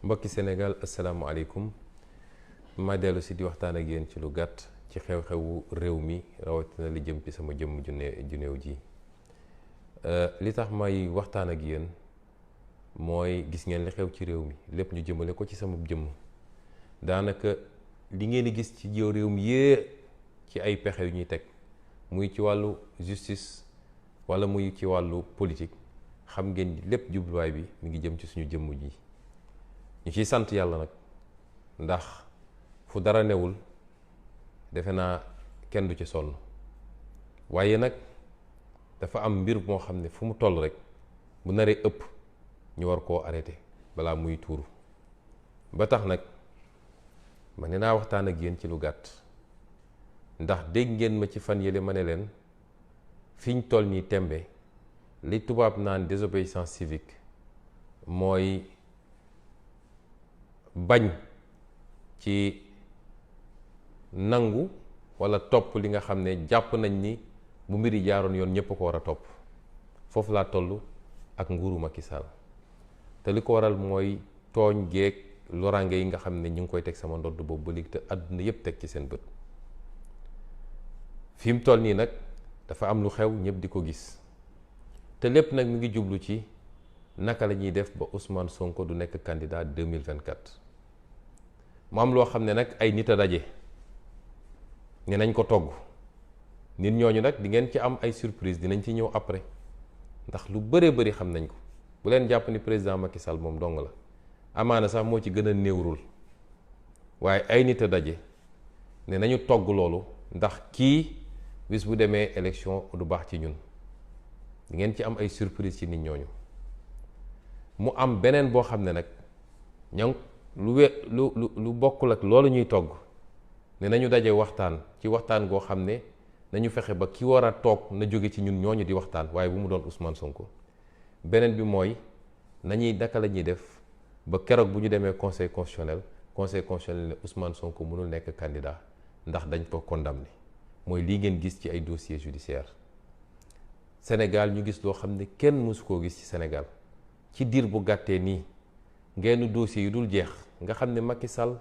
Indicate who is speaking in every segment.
Speaker 1: mbokki Sénégal asalaamaaleykum ma dellu si di waxtaan ak yéen ci lu gàtt ci xew-xewu réew mi rawatina li jëm ci sama jëmm ju néew ji li tax may waxtaan ak yéen mooy gis ngeen li xew ci réew mi lépp ñu jëmale ko ci sama jëmm daanaka li ngeen di gis ci jiw réew mi yée ci ay pexe yu ñuy teg muy ci wàllu justice wala muy ci wàllu politique xam ngeen ni lépp jubluwaay bi mi ngi jëm ci suñu jëmm ji ñu ciy sant yàlla nag ndax fu dara newul defe naa kenn du ci sonn waaye nag dafa am mbir moo xam ne fu mu toll rek bu naree ëpp ñu war koo arrêté balaa muy tuuru ba tax nag ma ne naa waxtaan ak yéen ci lu gàtt ndax dégg ngeen ma ci fan yële ma ne leen fiñ toll nii tembe li tubaab naan désobéissance civique mooy bañ ci nangu walla topp li nga xam ne jàpp nañ ni bu mbir yi jaaroon yoon ñëpp ko war a topp foofu laa toll ak nguuru Macky Sall te li ko waral mooy tooñ geeg loraange yi nga xam ne ñu ngi koy teg sama ndodd boobu ba léegi te àdduna yëpp teg ci seen bët fi mu toll nii nag dafa am lu xew ñëpp di ko gis te lépp nag mi ngi jublu ci naka la ñuy def ba Ousmane Sonko du nekk candidat 2024 mu am loo xam ne nag ay nit a daje ne nañ ko togg nit ñooñu nag di ngeen ci am ay surprise dinañ ci ñëw après ndax lu bëree bëri xam nañ ko bu leen jàpp ni président Macky Sall moom dong la amaana sax moo ci gën a néewrul waaye ay nit a daje ne nañu togg loolu ndax kii bis bu demee élection du baax ci ñun di ngeen ci am ay surprise ci nit ñooñu mu am beneen boo xam ne nag ña lu bokkul ak loolu ñuy togg ne nañu daje waxtaan ci waxtaan goo xam ne nañu fexe ba ki war a toog na jóge ci ñun ñooñu di waxtaan waaye bu mu doon Ousmane Sonko beneen bi mooy nañuy naka la ñuy def ba keroog bu ñu demee conseil constitutionnel ne Ousmane Sonko mënul nekk candidat ndax dañ ko condamné mooy lii ngeen gis ci ay dossier judiciaire Sénégal ñu gis loo xam ne kenn mësu koo gis ci Sénégal ci diir bu gàttee nii ngeen dossier yu dul jeex nga xam ne Macky Sall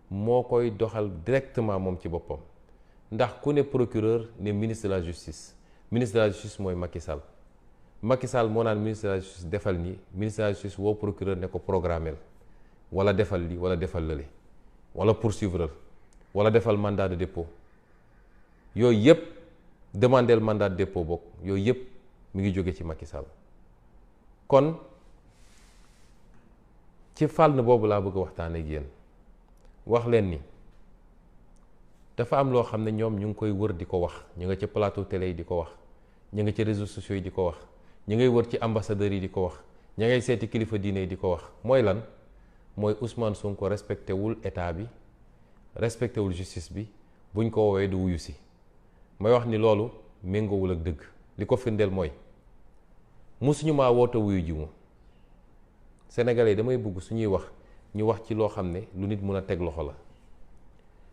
Speaker 1: moo koy doxal directement moom ci boppam ndax ku ne procureur ne ministre de la justice mooy Macky Sall moo naan ministre de la justice defal nii ministre de la justice woo procureur ne ko programmel wala defal li wala defal lële wala poursuivre wala defal mandat de dépôt yooyu yëpp demandeel mandat de dépôt bokk yooyu yëpp mi ngi jóge ci Macky Sall kon ci fànn boobu laa bëgg a waxtaan ak yéen wax leen ni dafa am loo xam ne ñoom ñu ngi koy wër di ko wax ñu nga ci plateau télé yi di ko wax ñu nga ci réseaux sociaux yi di ko wax ñu ngay wër ci ambassadeurs yi di ko wax ñu ngay seeti kilifa diine yi di ko wax mooy lan mooy Ousmane Sonko respecté wul état bi respecté wul justice bi buñ ko woowee du wuyu si may wax ni loolu méngoowul ak dëgg li ko firndeel mooy musuñu maa woote wuyu ji ma Sénégalais damay bëgg suñuy wax ñu wax ci loo xam ne lu nit mun a teg loxo la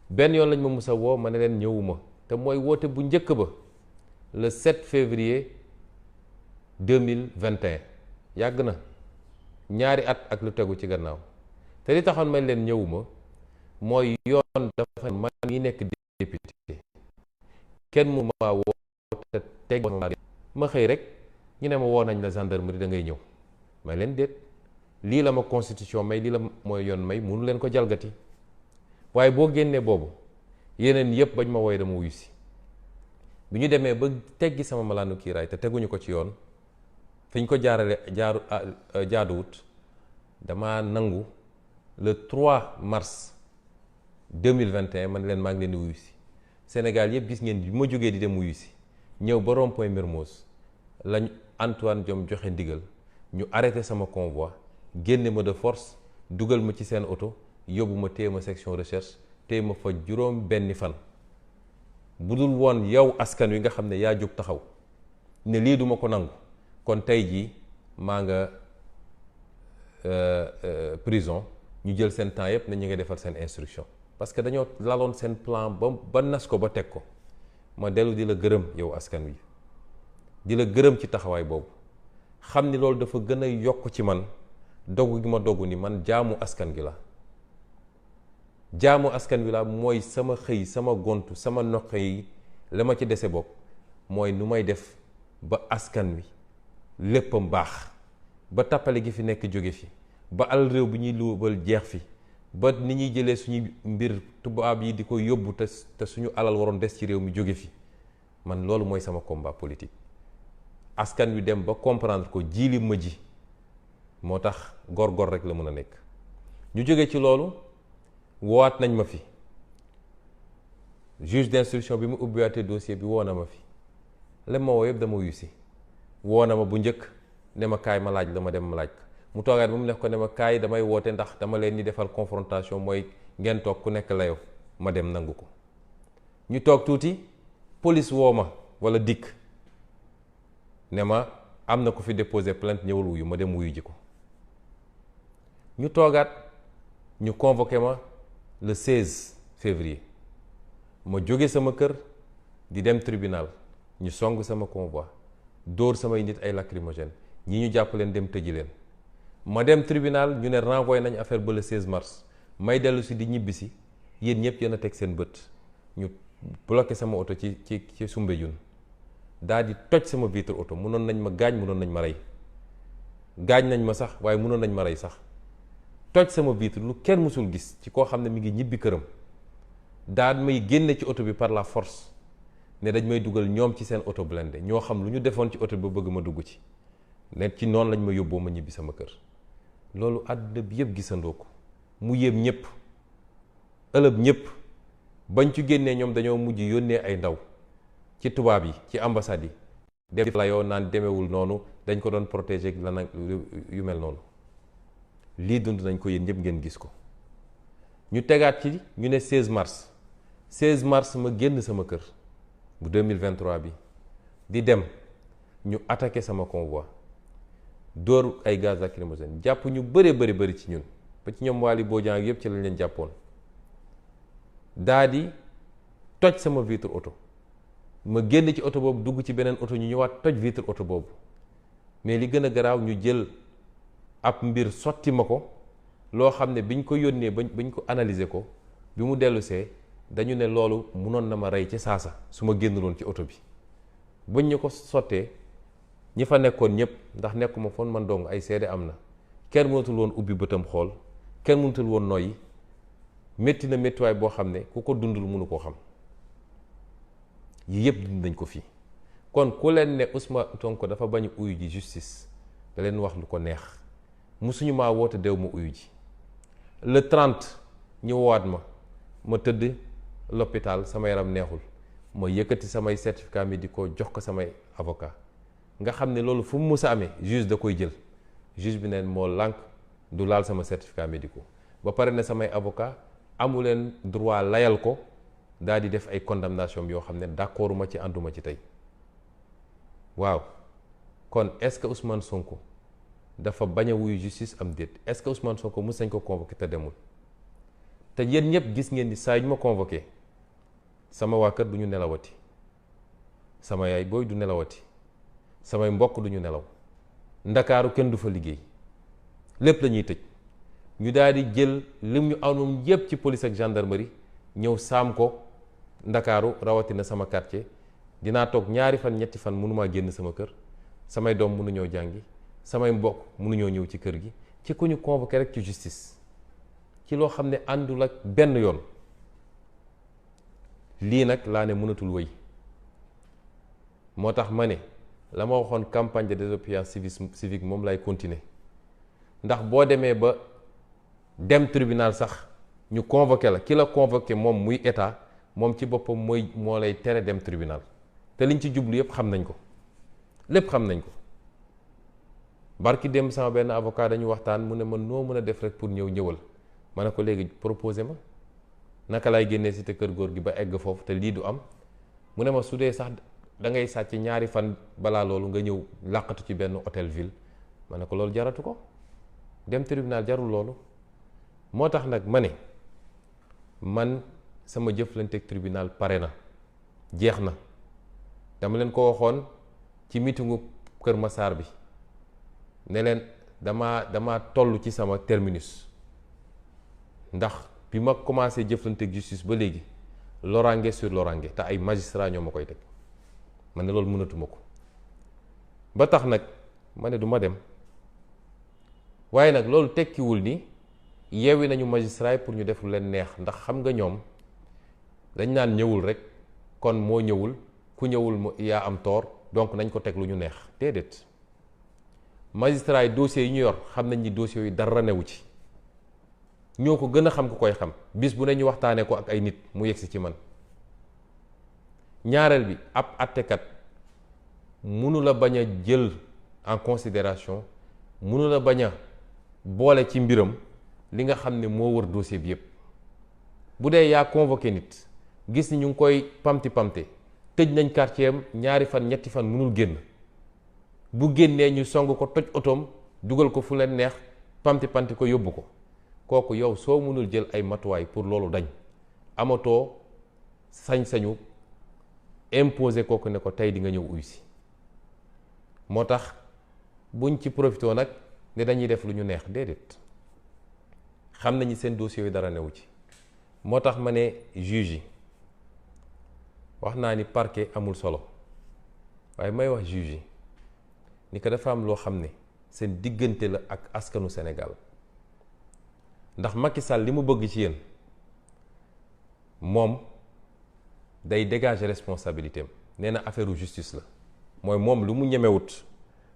Speaker 1: benn yoon lañ ma mus a woo ma ne leen ñëwuma te mooy woote bu njëkk ba le 7 février 2021 yàgg na ñaari at ak lu tegu ci gannaaw te li taxoon may leen ñëwuma mooy yoon dafa man yi nekk député kenn mu ma woo te teg ma xëy rek ñu ne ma woo nañ la gendarmerie da ngay ñëw may leen déet lii la ma constitution may lii la mooy yoon may munu leen ko jalgati waaye boo génnee boobu yeneen yëpp bañ ma woy dama wuyu si bi ñu demee ba teggi sama malaanu kiiraay te teguñu ko ci yoon fi ñu ko jaaduwut dama nangu le 3 mars 2021 man leen maa ngi leen di wuyu si Sénégal yëpp gis ngeen bi ma jógee di dem wuyu si ñëw ba rond-point Mermoz lañ Antoine Diome joxe ndigal ñu arrêté sama convoi génne ma de force dugal ma ci seen oto yóbbu ma téye ma section recherche téye ma fa juróom benni fan bu dul woon yow askan wi nga xam ne yaa jóg taxaw ne lii duma ko nangu kon tey jii maa nga prison ñu jël seen temps yëpp ne ñu ngi defar seen instruction parce que dañoo laloon seen plan ba nas ko ba teg ko ma dellu di la gërëm yow askan wi di la gërëm ci taxawaay boobu xam ni loolu dafa gën a yokk ci man dogu gi ma dogu ni man jaamu askan gi la jaamu askan wi la mooy sama xëy sama gontu sama noqe yi la ma ci dese bopp mooy nu may def ba askan wi léppam baax ba tappale gi fi nekk jóge fi ba alal réew bi ñuy luubal jeex fi ba ni ñuy jëlee suñu mbir tubaab yi di ko yóbbu te suñu alal waroon des ci réew mi jóge fi man loolu mooy sama combat politique askan wi dem ba comprendre ko jiili ma ji moo tax góor-góor rek la mën a nekk. ñu jóge ci loolu woowaat nañ ma fi juge d'instruction bi mu ubbiwaatee dossier bi woo na ma fi lem ma woo yëpp dama wuyu si woo na ma bu njëkk ne ma kaay ma laaj la ma dem ma laaj ko mu toogaat ba mu nekk ko ne ma kaay damay woote ndax dama leen di defal confrontation mooy ngeen toog ku nekk layoo ma dem nangu ko. ñu toog tuuti police woo ma walla dikk ne ma am na ko fi déposé plainte ñëwul wuyu ma dem wuyu ji ko. ñu toogaat ñu convoqué ma le 16 février ma jóge sama kër di dem tribunal ñu song sama convoi dóor samay nit ay lacrymogène ñi ñu jàpp leen dem tëji leen ma dem tribunal ñu ne renvoyé nañ affaire ba le 16 mars may dellu si di ñibbisi yéen ñëpp yéen a teg seen bët ñu bloqué sama oto ci Soumbédioune daal di toj sama vitre oto mënoon nañ ma gaañ mënoon nañ ma rey gaañ nañ ma sax waaye mënoon nañ ma rey sax toj sama vitre lu kenn mësul gis ci koo xam ne mi ngi ñibbi këram daal may génne ci oto bi par la force ne dañ may dugal ñoom ci seen oto blindé ñoo xam lu ñu defoon ci oto bi ba bëgg ma dugg ci ne ci noonu lañ ma yóbboo ma ñibbi sama kër loolu àdduna bi yëpp gisandoo ko mu yéem ñëpp ëlëb ñëpp bañ ci génnee ñoom dañoo mujj yónnee ay ndaw ci tubaab yi ci ambassade yi dem la yoo naan demewul noonu dañ ko doon protéger la nag yu mel noonu lii dund nañ ko yéen ñëpp ngeen gis ko. ñu tegaat ci ñu ne 16 mars ma génn sama kër bu 2023 bi di dem ñu attaqué sama convoi dóor ay gaz lacrymogène jàpp ñu bëri ci ñun ba ci ñoom Waly Bodian yëpp ci lañ leen jàppoon daa di toj sama vitre oto ma génn ci oto boobu dugg ci beneen oto ñu ñëwaat toj vitre oto boobu mais li gën a garaaw ñu jël ab mbir sotti ma ko loo xam ne biñ ko yónnee bañ ko analyser ko bi mu dellusee dañu ne loolu mënoon na ma rey ci saasa su ma génnuloon ci oto bi buñ ñu ko sottee ñi fa nekkoon ñëpp ndax nekkuma foon man dong ay seede am na kenn mënatul woon ubbi bëtam xool kenn mënatul woon noyyi métti na méttiwaay boo xam ne ku ko dundul mënu koo xam yii yëpp dund nañ ko fii kon ku leen ne Ousmane Sonko dafa bañ uyu ji justice da leen wax lu ko neex musuñu maa woote dew ma uyu ji le 30 ñu woowaat ma tëdd l'hôpital sama yaram neexul ma yëkkati samay certificat médicaux jox ko samay avocat nga xam ne loolu fu mu mus a amee juge da koy jël juge bi neen moo lànk du laal sama certificat médicaux ba pare ne samay avocat amu leen droit layal ko daal di def ay condamnation yoo xam ne d'accorduma ci ànduma ci tey waaw kon est-ce que Ousmane Sonko dafa bañ a wuyu justice am déet est-ce que Ousmane Sonko mës nañ ko convoqué te demul te yéen ñëpp gis ngeen ni saa yu ma convoqué sama waa kër du ñu nelawati sama yaay booy du nelawati samay mbokk du ñu nelaw ndakaaru kenn du fa liggéey lépp la ñuy tëj ñu daal di jël lim ñu amoon yépp ci police ak gendarmerie ñëw saam ko ndakaaru rawatina sama quartier dinaa toog ñaari fan ñetti fan mënumaa génn sama kër samay doom mënuñoo jàngi samay mbokk mënuñoo ñëw ci kër gi ci ku ñu convoqué rek ci justice ci loo xam ne àndul ak benn yoon lii nag laa ne mënatul wëy moo tax ma ne la ma waxoon campagne de désobéissance civique moom lay continuer ndax boo demee ba dem tribunal sax ñu convoqué la ki la convoqué moom muy état moom ci boppam moo lay tere dem tribunal te liñ ci jublu yépp xam nañ ko lépp xam nañ ko barki dem sama benn avocat dañu waxtaan mu ne man noo mën a def rek pour ñëwal ma ne ko léegi proposé ma naka lay génnee ci te kër góor gi ba egg foofu te lii du am mu ne ma su dee sax da ngay sàcc ñaari fan balaa loolu nga ñëw làqatu ci benn hôtel ville ma ne ko loolu jaratu ko dem tribunal jarul loolu moo tax nag ma ne man sama jëflanteeg tribunal pare na jeex na dama leen ko waxoon ci meetingu Kër Massar bi ne leen dama toll ci sama terminus ndax bi ma commencé jëflante ak justice ba léegi loraange sur loraange te ay magistrat ñoo ma koy teg man ne loolu mënatuma ko ba tax nag ma ne du ma dem waaye nag loolu tekkiwul ni yeewi nañu magistrat yi pour ñu def lu leen neex ndax xam nga ñoom dañ naan ñëwul rek kon moo ñëwul ku ñëwul yaa am tort donc nañ ko teg lu ñu neex déedéet magistrat yi dossiers yi ñu yor xam nañ ni dossiers yi dara newu ci ñoo ko gën a xam ku koy xam bis bu ne ñu waxtaanee ko ak ay nit mu yegsi ci man ñaareel bi ab attekat mënu la bañ a jël en considération mënu la bañ a boole ci mbiram li nga xam ne moo wër dossier bi yépp bu dee yaa convoqué nit gis ni ñu ngi koy pamti tëj nañ quartier am ñaari fan ñetti fan mënul génn bu génnee ñu song ko toj otoom dugal ko fu leen neex pamti ko yóbbu ko kooku yow soo mënul jël ay matuwaay pour loolu dañ amatoo sañ-sañu imposer kooku ne ko tey di nga ñëw uy si moo tax buñ ci profité nag ne dañuy def lu ñu neex déedéet xam nañu seen dossier yi dara newu ci moo tax ma ne juge yi wax naa ni parquet amul solo waaye may wax juge yi ni ko dafa am loo xam ne seen diggante la ak askanu Sénégal ndax Macky Sall li mu bëgg ci yéen moom day dégager responsabilité am nee na affaire justice la mooy moom lu mu ñemewut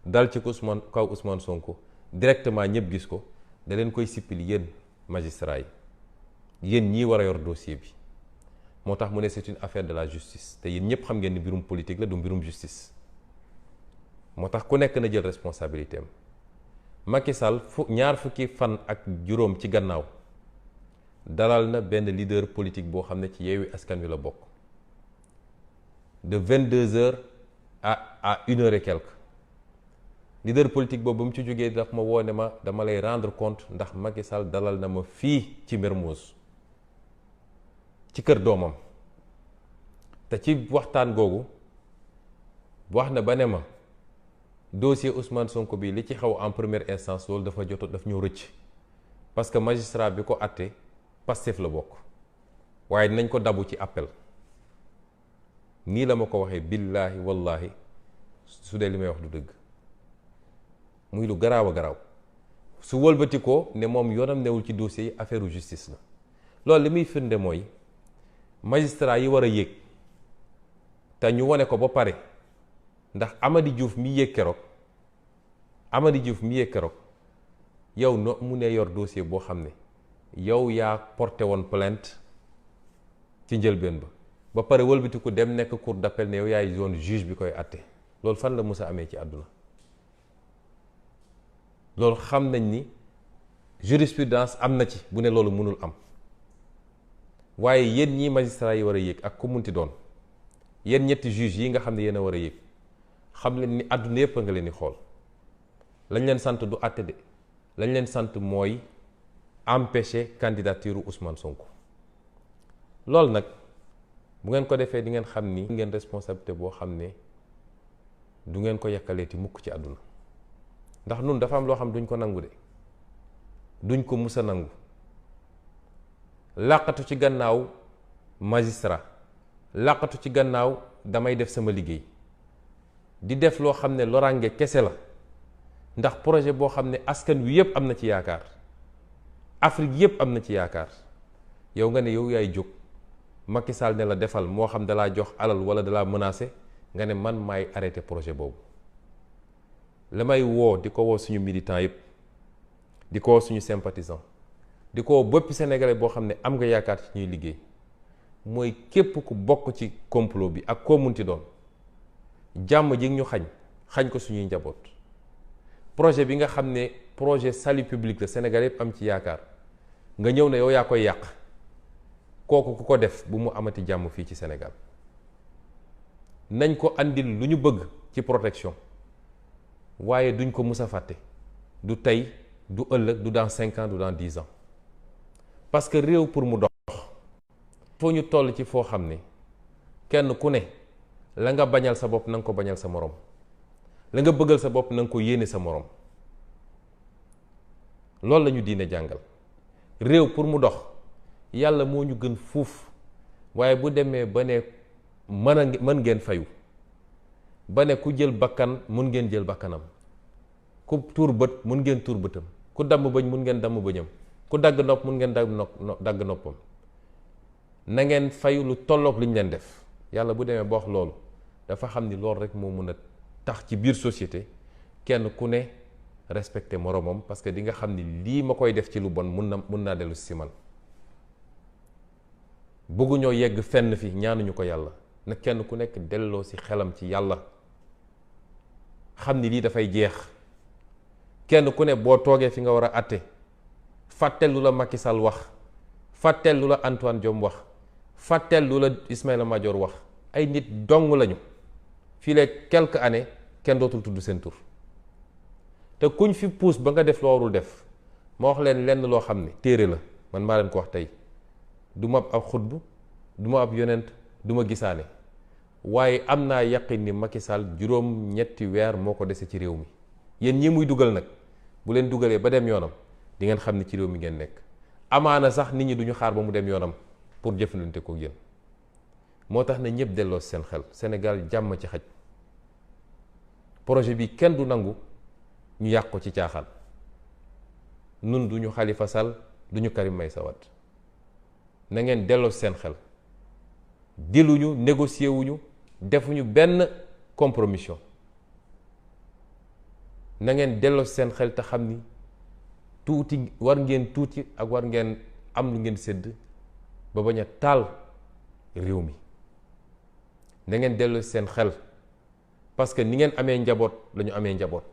Speaker 1: dal ci kaw Ousmane Sonko directement ñëpp gis ko da leen koy sippili yéen magistrat yi yéen ñii war a yor dossier bi moo tax mu ne c'est une affaire de la justice te yéen ñëpp xam ngeen ni mbirum politique la du mbirum justice moo tax ku nekk na jël responsabilité am Macky Sall ñaar fukki fan ak juróom ci gannaaw dalal na benn leader politique boo xam ne ci Yewwi Askan Wi la bokk de 22h à 1h et quelques leader politique boobu ba mu ci jógee daf ma woo ne ma dama lay rendre compte ndax Macky Sall dalal na ma fii ci Mermoz ci kër doomam te ci waxtaan googu wax na ba ne ma dossier Ousmane Sonko bi li ci xaw en première instance loolu dafa daf ñëw rëcc parce que magistrat bi ko àtte Pastef la bokk waaye dinañ ko dabu ci appel nii la ma ko waxee billaahi wallaahi su dee li may wax du dëgg muy lu garaaw a garaaw su wëlbati ko ne moom yoonam newul ci dossier yi affaire justice la loolu li muy firnde mooy magistrat yi war a yéeg te ñu wane ko ba pare ndax Amady Diouf mi yéeg keroog yow no mu ne yor dossier boo xam ne yow yaa porté woon plainte ci njëlbeen ba pare wëlbati ko dem nekk cour d'appel ne yow yaay zone juge bi koy àtte loolu fan la mës a amee ci àdduna loolu xam nañ ni jurisprudence am na ci bu ne loolu mënul am waaye yéen ñii magistrat yi war a yéeg ak ku munti doon yéen ñetti juge yi nga xam ne yéen a war a yéeg xam leen ni àdduna yépp a nga leen di xool lañ leen sant du àtte de lañ leen sant mooy empêcher candidature Ousmane Sonko loolu nag bu ngeen ko defee di ngeen xam ni ngeen responsabilité boo xam ne du ngeen ko yakkaleeti mukk ci àdduna ndax nun dafa am loo xam duñ ko nangu de duñ ko musa nangu làqatu ci gannaaw magistrat làqatu ci gannaaw damay def sama liggéey di def loo xam ne loraange kese la ndax projet boo xam ne askan wi yépp am na ci yaakaar Afrique yépp am na ci yaakaar yow nga ne yow yaay jóg Macky Sall ne la defal moo xam dalaa jox alal wala dalaa menacé nga ne man maay arrêté projet boobu la may woo di ko woo suñu militant yépp di ko woo suñu sympathisant di ko woo bépp sénégalais boo xam ne am nga yaakaar ci ñuy liggéey mooy képp ku bokk ci complot bi ak koo munti doon jàmm ji ñu xañ ko suñuy njaboot projet bi nga xam ne projet salut public la Sénégal yépp am ci yaakaar nga ñëw ne yow yaa koy yàq kooku ku ko def bu mu amati jàmm fii ci Sénégal nañ ko andil lu ñu bëgg ci protection waaye duñ ko mus a fàtte du tey du ëllëg du dans 5 ans du dans 10 ans parce que réew pour mu dox foo ñu toll ci foo xam ne kenn ku ne la nga bañal sa bopp na nga ko bañal sa morom la nga bëggal sa bopp na nga ko yéene sa morom loolu la ñu diine jàngal. réew pour mu dox yàlla moo ñu gën fuuf, waaye bu demee ba ne mën ngeen fayu, ba ne ku jël bakkan mun ngeen jël bakkanam, ku tuur bët mun ngeen tuur bëtam, ku damm bëñ mun ngeen damm bëñam, ku dagg nopp mun ngeen dagg noppam, na ngeen fayu lu tolloog li ñu leen def. yàlla bu demee ba wax loolu dafa xam ni loolu rek moo mën a tax ci biir société kenn ku ne respecté moromam, parce que di nga xam ni lii ma koy def ci lu bon mun naa dellu si man. bëgguñoo yegg fenn fi, ñaanuñu ko yàlla, na kenn ku nekk delloo si xelam ci yàlla, xam ni lii dafay jeex. kenn ku ne boo toogee fi nga war a atte, fàtteel lu la Macky Sall wax, fàtteel lu la Antoine Diome wax, fàtteel lu la Ismaïla Madior wax. ay nit dong lañu, fii les quelques années kenn dootul tudd seen tur. te kuñ fi puus ba nga def loo warul def, ma wax leen lenn loo xam ne téere la, man maa leen ko wax tey, du ma ab xutbu, du ma ab yonent, du ma gisaane, waaye am naa yaqin ni Macky Sall juróom-ñetti weer moo ko dese ci réew mi. yéen ñi muy dugal nag bu leen dugalee ba dem yoonam di ngeen xam ni ci réew mi ngeen nekk. amaana sax nit ñi duñu xaar ba mu dem yoonam pour jëfandante ko yéen. moo tax na ñëpp delloo seen xel, Sénégal jàmm ci xaj. projet bi kenn du nangu ñu yàq ko ci caaxaan. nun duñu Khalifa Sall, duñu Karim Meïssa Wade. na ngeen delloo seen xel, diluñu, négocier wuñu, defuñu benn compromission. na ngeen delloo seen xel te xam ni tuuti war ngeen tuuti ak war ngeen am lu ngeen sédd ba bañ a taal réew mi. na ngeen delloo seen xel, parce que ni ngeen amee njaboot la ñu amee njaboot,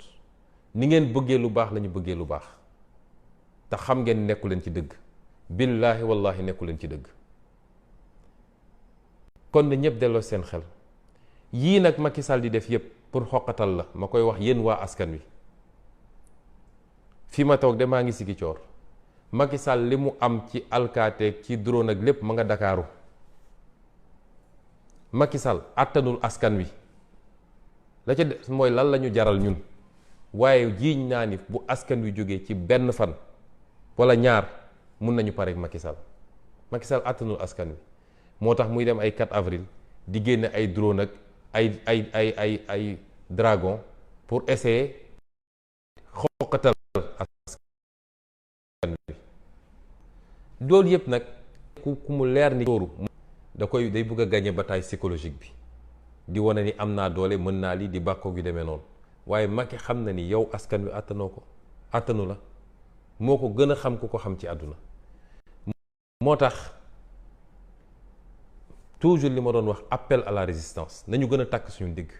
Speaker 1: ni ngeen bëggee lu baax la ñu bëggee lu baax, te xam ngeen nekku leen ci dëgg. billaahi wallaahi nekku leen ci dëgg. kon na ñëpp delloo seen xel. yii nag Macky Sall di def yépp pour xoqatal la, ma koy wax yéen waa askan wi. fi ma toog de maa ngi sigi coor. Macky Sall li mu am ci alkaateeg ci drone ak lépp ma nga Dakaaru. Macky Sall àttanul askan wi. la ca des mooy lan la ñu jaral ñun, waaye jiiñ naa ni bu askan wi jógee ci benn fan wala ñaar mun nañu pare ak Macky Sall. Macky Sall àttanul askan wi, moo tax muy dem ay 4 avril di génne ay drone ak ay dragon pour essayer xoqatal askan wi. loolu yëpp nag ku mu leer ni tóoru day bëgg a gagner bataille psychologique bi, di wane ni am naa doole, mën naa lii, di bàkkoog yu demee noonu. waaye Macky xam na ni yow askan wi àttanu la, moo ko gën a xam ku ko xam ci àdduna. moo tax toujours li ma doon wax, appel à la résistance, nañu gën a takk suñu digg.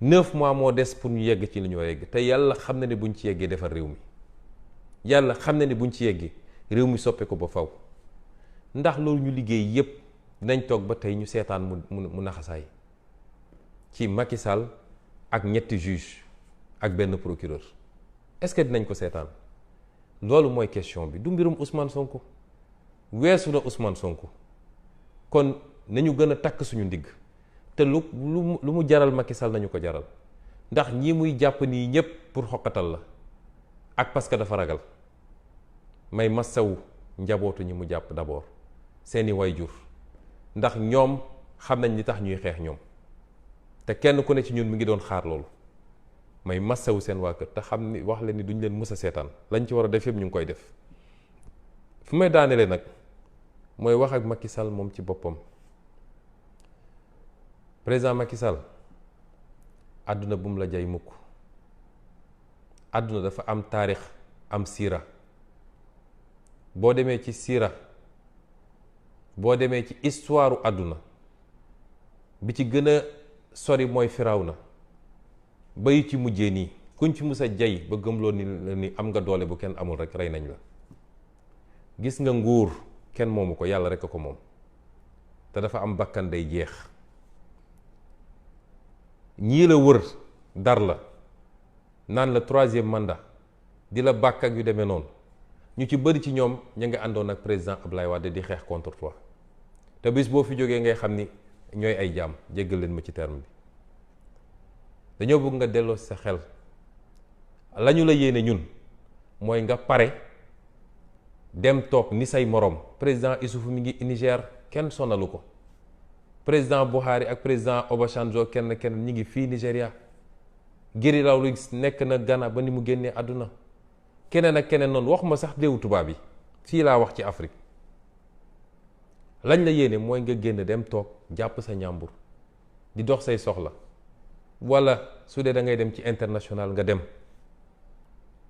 Speaker 1: 9 mois moo des pour ñu yegg ci li ñu war a yegg, te yàlla xam na ne buñ ci yeggee defar réew mi. yàlla xam na ne buñ ci yeggee réew mi soppe ko ba faw. ndax loolu ñu liggéey yépp dinañ toog ba tey ñu seetaan mu naxasaay ci Macky Sall ak ñetti juge ak benn procureur. est-ce que dinañ ko seetaan? loolu mooy question bi. du mbirum Ousmane Sonko, weesu na Ousmane Sonko. kon nañu gën a takk suñu ndigg, te lu mu jaral Macky Sall nañu ko jaral. ndax ñi muy jàpp nii ñépp pour xoqatal la, ak parce que dafa ragal. may massawu njabootu ñi mu jàpp d'abord, seeni wayjur, ndax ñoom xam nañ li tax ñuy xeex ñoom, te kenn ku ne ci ñun mi ngi doon xaar loolu. may massawu seen waa kër, te xam ni wax leen ni duñ leen mës a seetaan, lañ ci war a def yëpp ñu ngi koy def. fu may daanelee nag mooy wax ak Macky Sall moom ci boppam. président Macky Sall, àdduna bu mu la jay mukk. àdduna dafa am taarix, am siira. boo demee ci siira, boo demee ci histoire àdduna bi ci gën a sori mooy Firawna, ba yi ci mujjee nii kuñ ci mus a jay ba gëmloo ni am nga doole bu kenn amul rek rey nañ la. gis nga nguur kenn moomu ko, yàlla rek a ko moom, te dafa am bakkan day jeex. ñii la wër dar la naan la 3e mandat di la bàkk ak yu demee noonu, ñu ci bëri ci ñoom ña nga àndoon ak président Abdoulaye Wade di xeex contre toi. te bis boo fi jógee ngay xam ni ñooy ay jaam, jéggal leen ma ci terme bi. dañoo bëgg nga delloo sa xel, lañu la yéene ñun mooy nga pare dem toog ni say morom. président Issoufou mi ngi Niger kenn sonalu ko, président Buhari ak président Obasanjo kenn ñi ngi fii Nigéria, Guy Rawlings nekk na Ghana ba ni mu génnee àdduna, keneen ak keneen noonu. waxuma sax réewu tubaab yi, fii laa wax ci Afrique. lañ la yéene mooy nga génn dem toog jàpp sa ñàmbur di dox say soxla, wala su dee da ngay dem ci international nga dem,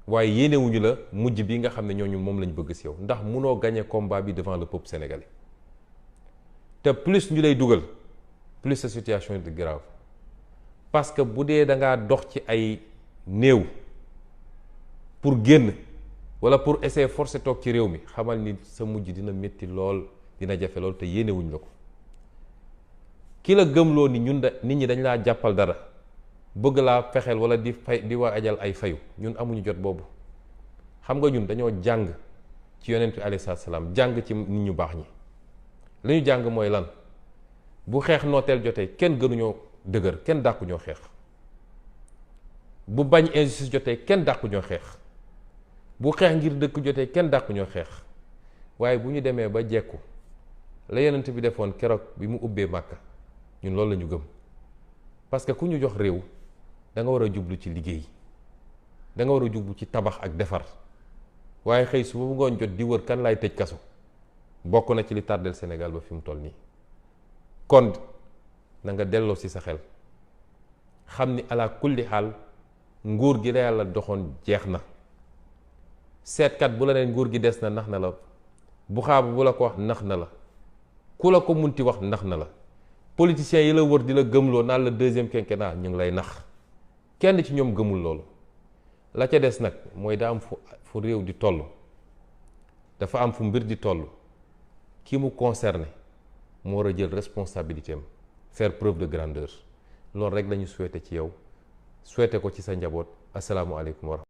Speaker 1: waaye yéenewuñu la mujj bi nga xam ne ñooñu moom lañ bëgg si yow, ndax munoo gagner combat bi devant le peuple sénégalais. te plus ñu lay dugal plus sa situation est grave, parce que bu dee da ngaa dox ci ay néew pour génn wala pour essayer forcer toog ci réew mi, xamal ni sa mujj dina métti lool, dina jafe lool, te yéenewuñ la ko. ki la gëmloo ni nit ñi dañ laa jàppal dara bëgg laa fexeel wala di waajal ay fayu, ñun amuñu jot boobu. xam nga ñun dañoo jàng ci yonent bi alayhi salaam, jàng ci nit ñu baax ñi. li ñu jàng mooy lan? bu xeex nooteel jotee kenn gënuñoo dëgër, kenn dàquñoo xeex. bu bañ injustice jotee kenn dàquñoo xeex. bu xeex ngir dëkk jotee kenn dàquñoo xeex. waaye bu ñu demee ba jekku la yonent bi defoon keroog bi mu ubbee Màkka, ñun loolu la ñu gëm. parce que ku ñu jox réew da nga war a jublu ci liggéey, da nga war a jublu ci tabax ak defar, waaye xëy su bu ngoon jot di wër kan laay tëj kaso, bokk na ci li tardel Sénégal ba fi mu toll nii. kon na nga delloo ci sa xel xam ni ala kulli xaal nguur gi la yàlla doxoon jeex na. seetkat bu la neen nguur gi des na nax na la, bu xaabu bu la ko wax nax na la, ku la ko munti wax nax na la. politiciens yi la wër di la gëmloo naan la deuxième quinquennat ñu ngi lay nax, kenn ci ñoom gëmul loolu. la ca des nag mooy daa am fu réew di toll, dafa am fu mbir di toll, ki mu concerné moo war a jël responsabilité am, faire preuve de grandeur. loolu rek la ñu souhaité ci yow, souhaité ko ci sa njaboot. asalaamualeykum wa rahmatulah.